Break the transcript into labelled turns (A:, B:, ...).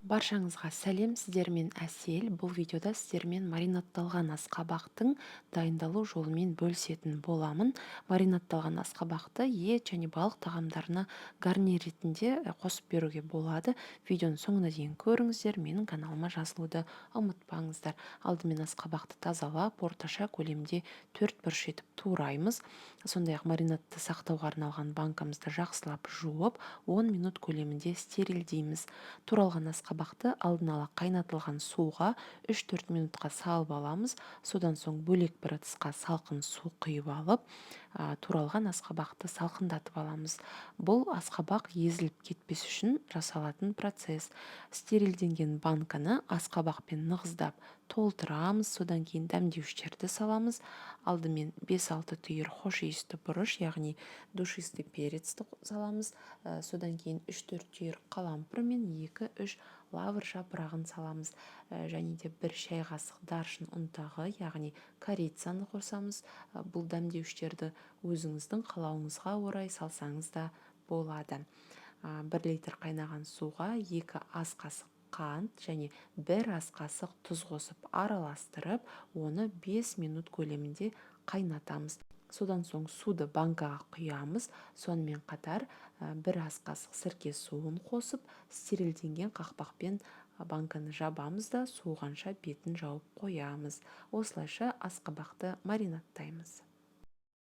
A: Баршаңызға сәлем! Сіздермен Әсел. Бұл видеода сіздермен маринадталған асқабақтың дайындалу жолымен бөлісетін боламын. Маринадталған асқабақты ет және балық тағамдарына гарнир ретінде қосып беруге болады. Видеоның соңына дейін көріңіздер, менің каналыма жазылуды ұмытпаңыздар. Алдымен асқабақты тазалап, орташа көлемде төрт бұрыш етіп тураймыз. Сондай-ақ маринадты сақтауға арналған банкамызды жақсылап жуып, 10 минут көлемінде стерилдейміз. Туралған асқабақты алдын ала қайнатылған суға 3-4 минутқа салып аламыз. Содан соң бөлек бір ыдысқа салқын су құйып алып, туралған асқабақты салқындатып аламыз. Бұл асқабақ езіліп кетпес үшін жасалатын процесс. Стерилденген банканы асқабақпен нығыздап толтырамыз. Содан кейін дәмдеуіштерді саламыз. Алдымен 5-6 түйір хош иісті бұрыш, яғни душистый перецті саламыз. Содан кейін 3-4 түйір қалампыр мен 2-3 лавр жапырағын саламыз. Және де 1 шай қасық даршын ұнтағы, яғни корицаны қосамыз. Бұл дәмдеуіштерді өзіңіздің қалауыңызға орай салсаңыз да болады. 1 литр қайнаған суға 2 ас қасық қант және 1 ас қасық тұз қосып араластырып, оны 5 минут көлемінде қайнатамыз. Содан соң суды банкаға құямыз. Сонымен қатар 1 ас қасық сірке суын қосып, стерилденген қақпақпен банканы жабамыз да, суығанша бетін жауып қоямыз. Осылайша асқабақты маринадтаймыз.